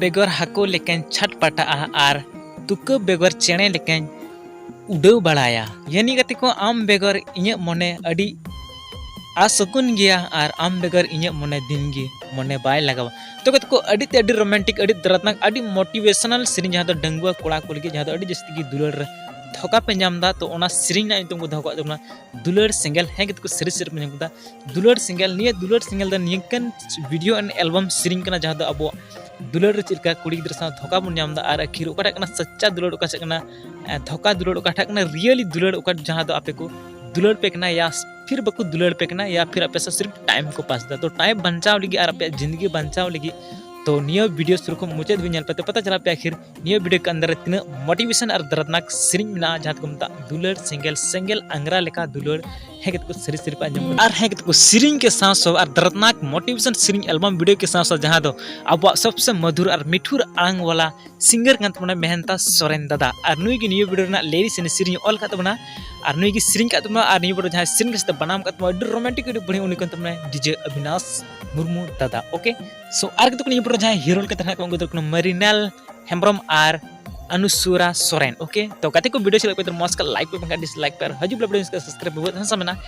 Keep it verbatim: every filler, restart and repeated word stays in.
ᱵᱮᱜᱚᱨ ᱦᱟᱹᱠᱩ ᱞᱮᱠᱟᱧ ᱪᱷᱟᱴᱯᱟᱴᱟᱜᱼᱟ ᱟᱨ ᱛᱩᱠᱟᱹ ᱵᱮᱜᱚᱨ ᱪᱮᱬᱮ ᱞᱮᱠᱟᱧ ᱩᱰᱟᱹᱣ ᱵᱟᱲᱟᱭᱟ᱾ ᱭᱟᱱᱤ ᱜᱟᱛᱮ ᱠᱚ, ᱟᱢ ᱵᱮᱜᱚᱨ ᱤᱧᱟᱹᱜ ᱢᱚᱱᱮ ᱟᱹᱰᱤ ᱟᱥᱚᱠᱩᱱ ᱜᱮᱭᱟ ᱟᱨ ᱟᱢ ᱵᱮᱜᱚᱨ ᱤᱧᱟᱹᱜ ᱢᱚᱱᱮ ᱫᱤᱱ ᱜᱮ ᱢᱚᱱᱮ ᱵᱟᱭ ᱞᱟᱜᱟᱣᱟ᱾ ᱛᱚ ᱜᱟᱛᱮ ᱠᱚ, ᱟᱹᱰᱤ ᱛᱮ ᱟᱹᱰᱤ ᱨᱳᱢᱟᱱᱴᱤᱠ, ᱟᱹᱰᱤ ᱫᱟᱨᱟᱛᱱᱟᱠ, ᱟᱹᱰᱤ ᱢᱳᱴᱤᱵᱷᱮᱥᱚᱱᱟᱞ ᱥᱮᱨᱮᱧ, ᱡᱟᱦᱟᱸ ᱫᱚ ᱰᱟᱺᱜᱩᱣᱟᱹ ᱠᱚᱲᱟ ᱠᱚ ᱞᱟᱹᱜᱤᱫ, ᱡᱟᱦᱟᱸ ᱫᱚ ᱟᱹᱰᱤ ᱡᱟᱹᱥᱛᱤ ᱜᱮ ᱫᱩᱞᱟᱹᱲ ᱨᱮ ᱫᱷᱳᱠᱟ ᱯᱮ ᱧᱟᱢ ᱮᱫᱟ᱾ ᱛᱚ ᱚᱱᱟ ᱥᱮᱨᱮᱧ ᱨᱮᱱᱟᱜ ᱧᱩᱛᱩᱢ ᱠᱚ ᱫᱚᱦᱚ ᱠᱟᱜ ᱛᱟᱵᱚᱱᱟ ᱫᱩᱞᱟᱹᱲ ᱥᱮᱸᱜᱮᱞ᱾ ᱦᱮᱸ ᱜᱟᱛᱮ ᱠᱚ, ᱥᱟᱹᱨᱤ ᱥᱟᱹᱨᱤ ᱯᱮ ᱧᱟᱢ ᱠᱮᱫᱟ, ᱫᱩᱞᱟᱹᱲ ᱥᱮᱸᱜᱮᱞ᱾ ᱱᱤᱭᱟᱹ ᱫᱩᱞᱟᱹᱲ ᱥᱮᱸᱜᱮᱞ ᱫᱚ ᱱᱤᱝᱠᱟᱹᱱ ᱵᱷᱤᱰᱤᱭᱳ ᱮᱱᱰ ᱮᱞᱵᱟᱢ ᱥᱮᱨᱮᱧ ᱠᱟᱱᱟ, ᱡᱟᱦᱟᱸ ᱫᱚ ᱟᱵᱚᱣᱟᱜ ᱫᱩᱞᱟᱹᱲ ᱨᱮ ᱪᱮᱫ ᱞᱮᱠᱟ ᱠᱩᱲᱤ ᱜᱤᱫᱽᱨᱟᱹ ᱥᱟᱶ ᱫᱷᱳᱠᱟ ᱵᱚᱱ ᱧᱟᱢ ᱮᱫᱟ ᱟᱨ ᱟᱹᱠᱷᱤᱨ ᱚᱠᱟᱴᱟᱜ ᱠᱟᱱᱟ ᱥᱟᱪᱪᱟ ᱫᱩᱞᱟᱹᱲ, ᱚᱠᱟᱴᱟᱜ ᱠᱟᱱᱟ ᱮ, ᱫᱷᱳᱠᱟ ᱫᱩᱞᱟᱹᱲ, ᱚᱠᱟᱴᱟᱜ ᱠᱟᱱᱟ ᱨᱤᱭᱮᱞᱤ ᱫᱩᱞᱟᱹᱲ, ᱚᱠᱟ ᱡᱟᱦᱟᱸ ᱫᱚ ᱟᱯᱮ ᱠᱚ ᱫᱩᱞᱟᱹᱲ ᱯᱮ ᱠᱟᱱᱟ ᱭᱟ ᱯᱷᱤᱨ ᱵᱟᱠᱚ ᱫᱩᱞᱟᱹᱲ ᱯᱮ ᱠᱟᱱᱟ ᱭᱟ ᱯᱷᱤᱨ ᱟᱯᱮ ᱥᱟᱶ ᱥᱤᱨᱯ ᱴᱟᱭᱤᱢ ᱠᱚ ᱯᱟᱥ ᱮᱫᱟ᱾ ᱛᱚ ᱴᱟᱭᱤᱢ ᱵᱟᱧᱪᱟᱣ ᱞᱟᱹᱜᱤᱫ ᱟᱨ ᱟᱯᱮᱭᱟᱜ ᱡᱤᱱᱫᱮᱜᱤ ᱵᱟᱧᱪᱟᱣ ᱞᱟᱹᱜᱤᱫ, ᱛᱚ ᱱᱤᱭᱟᱹ ᱵᱷᱤᱰᱤᱭᱳ ᱥᱩᱨᱩ ᱠᱷᱚᱱ ᱢᱩᱪᱟᱹᱫ ᱫᱷᱟᱹᱵᱤᱡ ᱧᱮᱞ ᱯᱮ, ᱛᱚ ᱯᱟᱛᱟ ᱪᱟᱞᱟᱜ ᱯᱮ ᱟᱹᱠᱷᱤᱨ ᱱᱤᱭᱟᱹ ᱵᱷᱤᱰᱤᱭᱳ ᱠᱚ ᱟᱱᱫᱟᱨ ᱨᱮ ᱛᱤᱱᱟᱹᱜ ᱢᱳᱴᱤᱵᱷᱮᱥᱚᱱ ᱟᱨ ᱫᱟᱨᱟᱛᱱᱟᱠ ᱥᱮᱨᱮᱧ ᱢᱮᱱᱟᱜᱼᱟ, ᱡᱟᱦᱟᱸ ᱫᱚᱠᱚ ᱢᱮᱛᱟᱜᱼᱟ ᱫᱩᱞᱟᱹᱲ ᱥᱮᱸᱜᱮᱞ, ᱥᱮᱸᱜᱮᱞ ᱟᱝᱜᱽᱨᱟ ᱞᱮᱠᱟ ᱫᱩᱞᱟᱹᱲ᱾ ᱦᱮᱸ ᱜᱟᱛᱮ ᱠᱚ, ᱥᱟᱹᱨᱤ ᱥᱟᱹᱨᱤ ᱯᱮ ᱟᱸᱡᱚᱢ ᱠᱟᱫᱟ᱾ ᱟᱨ ᱦᱮᱸ ᱜᱟᱛᱮ ᱠᱚ, ᱥᱮᱨᱮᱧ ᱠᱮ ᱥᱟᱶ ᱥᱟᱶ ᱟᱨ ᱫᱟᱨᱟᱛᱱᱟᱠ ᱢᱳᱴᱤᱵᱷᱮᱥᱚᱱ ᱥᱮᱨᱮᱧ ᱮᱞᱵᱟᱢ ᱵᱷᱤᱰᱤᱭᱳ ᱠᱮ ᱥᱟᱶ ᱥᱟᱶ, ᱡᱟᱦᱟᱸ ᱫᱚ ᱟᱵᱚᱣᱟᱜ ᱥᱚᱵᱥᱮ ᱢᱚᱫᱷᱩᱨ ᱟᱨ ᱢᱤᱴᱷᱩᱨ ᱟᱲᱟᱝ ᱣᱟᱞᱟ ᱥᱤᱝᱜᱟᱨ ᱠᱟᱱ ᱛᱟᱵᱚᱱᱟ ᱢᱮᱦᱮᱱᱛᱟ ᱥᱚᱨᱮᱱ ᱫᱟᱫᱟ᱾ ᱟᱨ ᱱᱩᱭ ᱜᱮ ᱱᱤᱭᱟᱹ ᱵᱷᱤᱰᱤᱭᱳ ᱨᱮᱱᱟᱜ ᱞᱤᱨᱤᱠᱥ ᱥᱮ ᱥᱮᱨᱮᱧ ᱚᱞ ᱟᱠᱟᱫ ᱛᱟᱵᱚᱱᱟ ᱟᱨ ᱱᱩᱭ ᱜᱮ ᱥᱮᱨᱮᱧ ᱟᱠᱟᱫ ᱛᱟᱵᱚᱱᱟ᱾ ᱟᱨ ᱱᱤᱭᱟᱹ ᱵᱷᱤᱰᱤᱭᱳ ᱡᱟᱦᱟᱸᱭ ᱥᱮᱨᱮᱧ ᱠᱟᱫ ᱥᱮ ᱵᱟᱱᱟᱢ ᱟᱠᱟᱫ ᱛᱟᱵᱚᱱᱟ, ᱟᱹᱰᱤ ᱨᱳᱢᱟᱱᱴᱤᱠ, ᱟᱹᱰᱤ ᱵᱟᱹᱲᱤᱡ, ᱩᱱᱤ ᱠᱟᱱ ᱛᱟᱵᱚᱱᱟ ᱰᱤᱡᱮ ᱚᱵᱤᱱᱟᱥ ᱢᱩᱨᱢᱩ ᱫᱟᱫᱟ᱾ ᱳᱠᱮ, ᱥᱳ ᱟᱨ ᱜᱟᱛᱮ ᱠᱚ, ᱱᱤᱭᱟᱹ ᱵᱷᱤᱰᱤᱭᱳ ᱡᱟᱦᱟᱸᱭ ᱦᱤᱨᱳ ᱞᱮᱠᱟ ᱛᱟᱦᱮᱸ ᱠᱟᱱᱟ, ᱩᱱᱠᱩ ᱫᱚ ᱠᱟᱱᱟ ᱢᱟᱨᱤᱱᱟᱞ ᱦᱮᱢᱵᱨᱚᱢ ᱟᱨ ᱟᱱᱩᱥᱩᱨᱟ ᱥᱚᱨᱮᱱ᱾ ᱳᱠᱮ, ᱛᱚ ᱜᱟᱛᱮ ᱠᱚ, ᱵᱷᱤᱰᱤᱭᱳ ᱪᱮᱫ ᱞᱮᱠᱟ ᱯᱮ ᱢᱚᱡᱽ ᱠᱟᱜ, ᱞᱟᱭᱤᱠ ᱯᱮ, ᱵᱟᱝᱠᱷᱟᱱ ᱰᱤᱥᱞᱟᱭᱤᱠ ᱯᱮ, ᱟᱨ ᱦᱤᱡᱩᱜ ᱵᱞᱚᱜ ᱨᱮ ᱥᱟᱵᱥᱠᱨᱟᱭᱤᱵ ᱯᱮ, ᱵᱚᱦᱩᱛ ᱦᱟᱥᱟ ᱢᱮᱱᱟᱜᱼᱟ᱾